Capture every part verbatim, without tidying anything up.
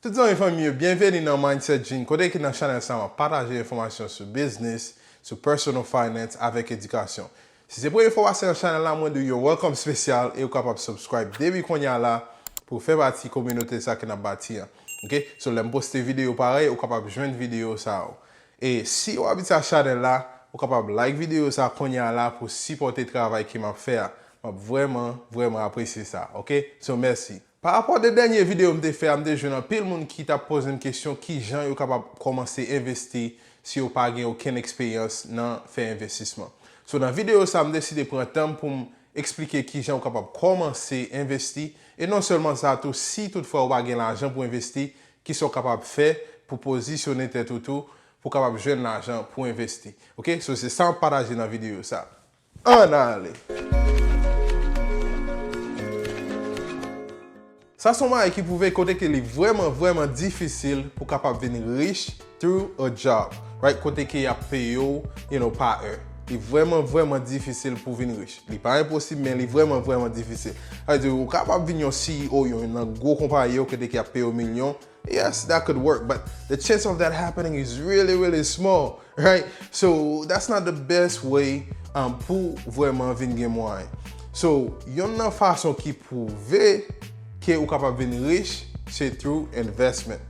Tout zanmi fanmi yo, byenveni nan Mindset Gene, kote ki nan chanèl sa m ap pataje enfòmasyon sou business, sou personal finance avèk edikasyon. Si se premye fwa w pase nan chanèl la, mwen di w yon welcome spesyal e ou kapab subscribe depi kounye a la pou w fè pati kominote sa ke n ap bati an. Ok? So, lè m poste videyo parèy, ou kapab jwenn videyo sa yo. E si w abitye a chanèl la, ou kapab like videyo sa kounye a la pou sipòte travay ke m ap fè a. M ap vrèman, vrèman apresye sa. Ok? So, mèsi. Pa rapò de dènye videyo m te fè a, m te jwenn anpil moun ki t ap poze m kesyon kijan yo kapab kòmanse envesti si yo pa gen okenn eksperyans nan fè envestisman. So, nan videyo sa, m deside pran tan m pou m eksplike kijan ou kapab kòmanse envesti. E non sèlman sa tou, si toutfwa ou pa gen lajan pou envesti, kisa w kapab fè pou pozisyone tèt ou tou pou w kapab jwenn lajan pou envesti. Ok? So, se sa m ap pataje nan videyo sa. Ann ale! Sa se yon bagay ki pwouve kote ke li vrèman, vrèman difisil pou kapab vin rich through a job. Right? Kote ke y ap peye w, you know, pa è. Li vrèman, vrèman difisil pou vin rich. Li pa enposib, men li vrèman, vrèman difisil. Sa vle di, ou kapab vin yon C E O, yon nan gwo konpayi yo, kote ke y ap peye w milyon. Yes, that could work, but the chance of that happening is really, really small, right? So, that's not the best way, um, pou vrèman vin gen mwayen. So, yonn nan fason ki pwouve ke ou kapab vin rich, se through investment.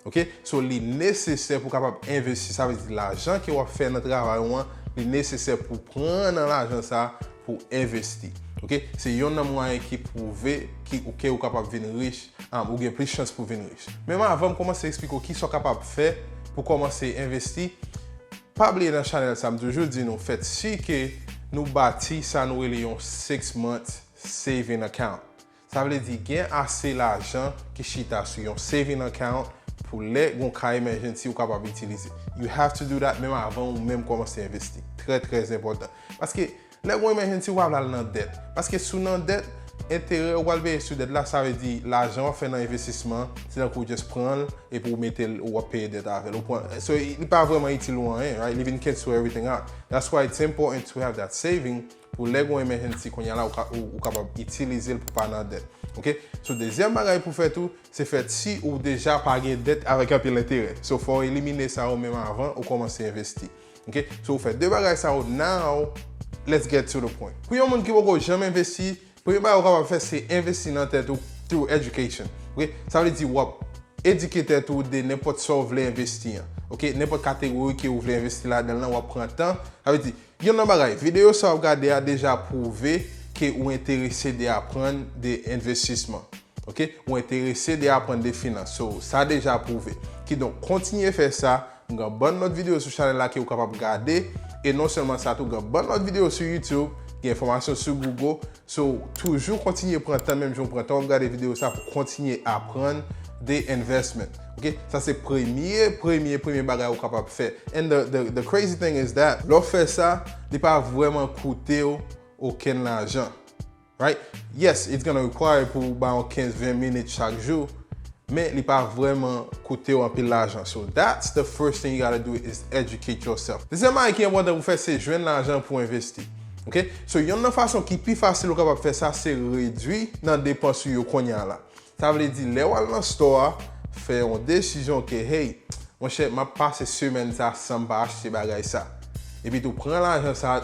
Ok? So, li nesesè pou kapab envesti. Sa vle di lajan ke w ap fè nan travay ou an, li nesesè pou pran nan lajan sa pou envesti. Ok? Se yonn nan mwayen ki pwouve ki, ke ou kapab vin rich, um, ou gen plis chans pou vin rich. Men avan m kòmanse eksplike w kisa w kapab fè pou kòmanse envesti, pa bliye nan chanèl sa, m toujou di nou, fèt si ke nou bati sa nou rele yon six month saving account. Sa vle di gen ase lajan ki chita sou yon saving account pou lè gon ka emergency ou kapab itilize. You have to do that menm avan ou menm kòmanse envesti. Trè, trè enpòtan. Paske lè gon emergency ou pa vle al nan dèt. Paske si w nan dèt, enterè ou pral peye sou dèt la, sa vle di lajan w ap fè nan envestisman, se tankou w just pran l epi w mete l, w ap peye dèt avè l. Ou pran, so, li pa vrèman itil ou anyen, right? Li vin cancel everything out. That's why it's important to have that saving pou lè gon emergency kounye a la, ou ka, ou, ou kapab itilize l pou pa nan dèt. Ok? So, dezyèm bagay pou fè tou, se fè si ou deja pa gen dèt avèk anpil enterè. So, fò w elimine sa yo menm avan ou kòmanse envesti. Ok? So, ou fè de bagay sa yo, now, let's get to the point. Pou yon moun ki poko janm envesti, premye bagay ou kapab fè, se envesti nan tèt ou through education. Ok? Sa vle di w ap edike tèt ou de nenpòt sa w vle envesti an. Ok? Nenpòt kategori ke ou vle envesti ladan l lan, w ap pran tan. Sa vle di, yonn nan bagay, videyo sa w ap gade a deja pwouve ke ou enterese de aprann de envestisman. Ok? Ou enterese de aprann de finans. So, sa deja pwouve. Kidonk, kontinye fè sa. M gen bann lòt videyo sou chanèl la ke ou kapab gade. E non sèlman sa tou, gen bann lòt videyo sou YouTube, gen enfòmasyon sou Google. So, toujou kontinye pran tan, menm jan w pran tan w ap gade videyo sa pou kontinye aprann de investment. Ok? Sa se premye, premye, premye bagay ou kapab fè. And the, the, the crazy thing is that, lè w fè sa, li pa vrèman koute w okenn lajan. Right? Yes, it's gonna require pou w bay yon kenz, ven minit chak jou, men li pa vrèman koute w anpil lajan. So that's the first thing you gotta do is educate yourself. Dezyèm bagay ki enpòtan pou fè se jwenn lajan pou envesti. Ok? So yonn nan fason ki pi fasil ou kapab fè sa se redwi nan depans ou yo kounye a la. Sa vle di lè w al nan store a, fè yon desizyon ke, hey, monchè, m ap pase semèn sa san m pa achte bagay sa. Epi tou pran lajan sa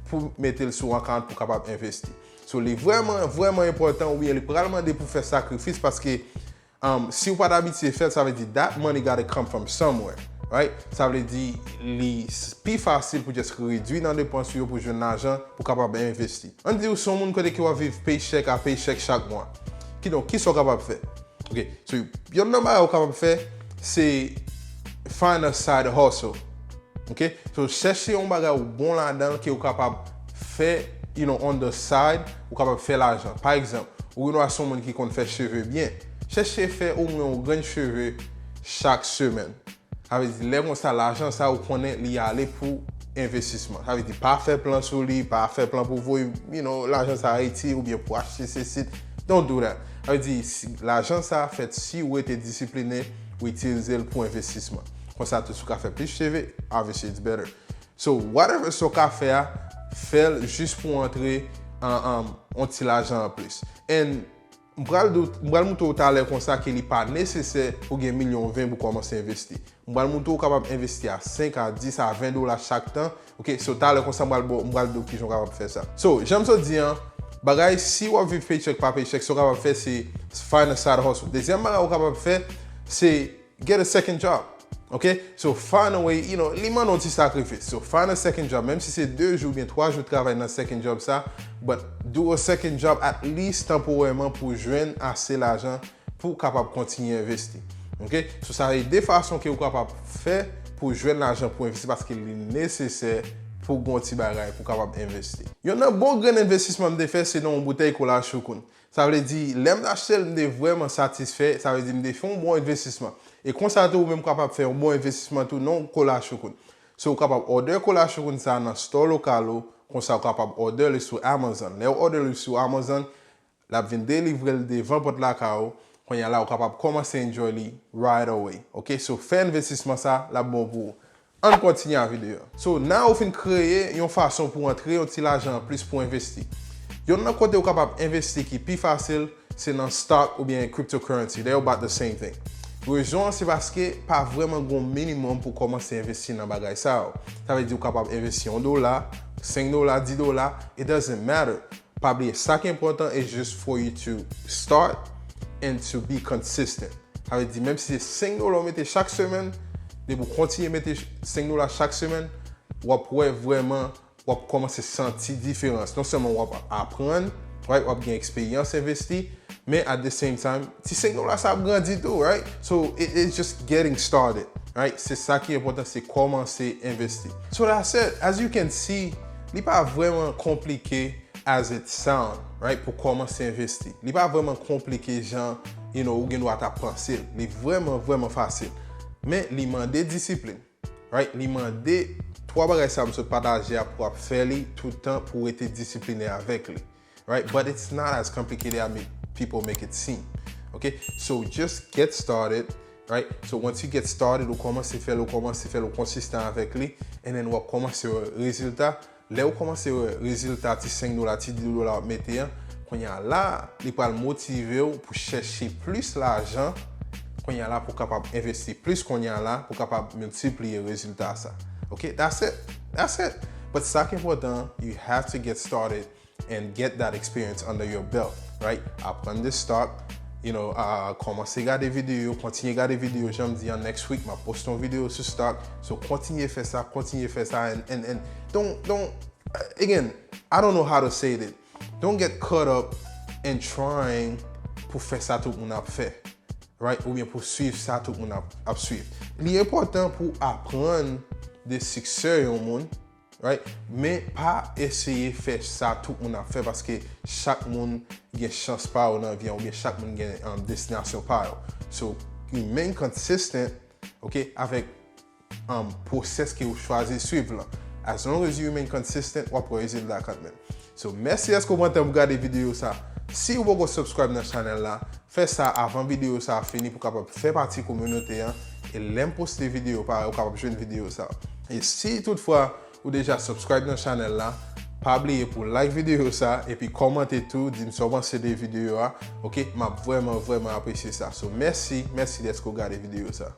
pou mete l sou account pou kapab envesti. So li vrèman, vrèman enpòtan oubyen li pral mande pou fè sakrifis paske, um, si w pa t abitye fè l, sa vle di that money gotta come from somewhere, right? Sa vle di li s- pi fasil pou just redwi nan depans ou yo pou jwenn lajan pou kapab envesti. Ann di w se yon moun kote ke w ap viv paycheck a paycheck chak mwa. Kidonk, kisa w kapab fè? Ok, so yonn nan bagay ou kapab fè, se find a side hustle. Ok, so chèche yon bagay ou bon ladan l ke ou kapab fè, you know, on the side, ou kapab fè lajan. Pa egzanp, ou gen dwa se yon moun ki konn fè cheve byen. Chèche fè omwen yon grenn cheve chak semèn. Sa vle di, lè konsa, lajan sa ou konnen li ale pou envestisman. Sa vle di, pa fè plan sou li, pa fè plan pou voye, you know, lajan sa Ayiti oubyen pou achte se sit. Don't do that. Sa vle di, si, lajan sa fèt si ou rete disipline, ou itilize l pou envestisman. Konsa tou, si ou ka fè plis cheve, obviously it's better. So, whatever sa ou ka fè a, fè l jis pou antre an, an, yon ti lajan anplis. And M pral di w, m pral montre w talè konsa ke li pa nesesè pou gen milyon ven pou kòmanse envesti. M pral montre w kapab envesti a senk, a dis, a ven dola chak tan. Ok, so talè konsa m pral ba w, m pral di w kijan w kapab fè sa. So, jan m sot di an, bagay si w ap viv paycheck pa paycheck, sa w kapab fè se find a side hustle. Dezyèm bagay ou kapab fè se get a second job. Ok? So find a way, you know, li mande yon ti sakrifis. So find a second job. Menm si se de jou oubyen twa jou travay nan second job sa, but do a second job at least tanporèman pou jwenn ase lajan pou w kapab kontinye envesti. Ok? So sa se de fason ke ou kapab fè pou jwenn lajan pou envesti paske li nesesè pou gon ti bagay pou kapab envesti. Yonn nan bon grenn envestisman m te fè se nan yon boutèy kola choukoun. Sa vle di, lè m t achte l, m te vrèman satisfè, sa vle di m te fè yon bon envestisman. E konsa tou, ou menm kapab fè yon bon envestisman tou nan kola choukoun. So, ou kapab order kola choukoun sa nan store lokal ou, konsa ou kapab order li sou Amazon. Lè ou order li sou Amazon, l ap vin delivre l devan pòt lakay ou. Kounye a la, ou kapab kòmanse enjoy li right away. Ok, so fè envestisman sa, l ap bon pou ou. Ann kontinye a videyo. So, now ou fin kreye yon fason pou antre yon ti lajan anplis pou envesti. Yonn nan kote ou kapab envesti ki pi fasil, se nan stock oubyen cryptocurrency. They about the same thing. Rezon an se paske pa vrèman gon minimum pou kòmanse envesti nan bagay sa yo. Sa vle di ou kapab envesti yon dola, senk dola, dis dola, it doesn't matter. Pa bliye, sa ki enpòtan is just for you to start and to be consistent. Sa vle di, menm si se senk dola ou mete chak semèn, depi ou kontinye mete senk dola chak semèn, w ap wè vrèman, w ap kòmanse santi diferans. Non sèlman w ap aprann, right, w ap gen eksperyans envesti, men at the same time, ti senk dola sa ap grandi tou, right? So, it, it's just getting started, right? Se sa ki enpòtan, se kòmanse envesti. So that's it. As you can see, li pa vrèman konplike as it sound, right? Pou kòmanse envesti. Li pa vrèman konplike jan, you know, ou gen dwa ta panse l. Li vrèman, vrèman fasil. Men li mande disiplin, right? Li mande twa bagay sa m sot pataje a pou w ap fè li tout tan, pou w rete disipline avèk li, right? But it's not as complicated as people make it seem. Ok? So just get started, right? So once you get started, ou kòmanse fè l, ou kòmanse fè l, ou konsistan avèk li, and then w ap kòmanse wè rezilta. Lè ou kòmanse wè rezilta ti senk dola, ti dis dola w ap mete an, kounye a la, li pral motive w pou chèche plis lajan, kounye a la pou kapab envesti plis kounye a la, pou kapab miltipliye rezilta sa. Ok, that's it. That's it. But sa ki enpòtan, you have to get started and get that experience under your belt, right? Aprann de stock, you know, uh, kòmanse gade videyo, kontinye gade videyo, jan m di an, next week, m ap poste yon videyo sou stock. So, kontinye fè sa, kontinye fè sa, and, and, and don't, don't, uh, again, I don't know how to say it. Don't get caught up in trying pou fè sa tout moun ap fè, right? Oubyen pou swiv sa tout moun ap, ap swiv. Li enpòtan pou aprann de siksè yon moun, right? Men pa eseye fè sa tout moun ap fè, paske chak moun gen chans pa yo nan vi an, oubyen chak moun gen, um, destinasyon pa yo. So, remain consistent, ok, avèk, um, pwosès ke ou chwazi swiv lan. As long as you remain consistent, w ap wè rezilta kanmenm. So, mèsi dèske w pran tan pou gade videyo sa. Si ou poko subscribe nan chanèl la, fè sa avan videyo sa a fini pou kapab fè pati kominote an. E lè m poste videyo parèy, ou kapab jwenn videyo sa. E si toutfwa ou deja subscribe nan chanèl la, pa bliye pou like videyo sa, epi kòmante tou, di m sa w panse de videyo a. Ok, m ap vrèman, vrèman apresye sa. So, mèsi, mèsi dèske w gade videyo sa.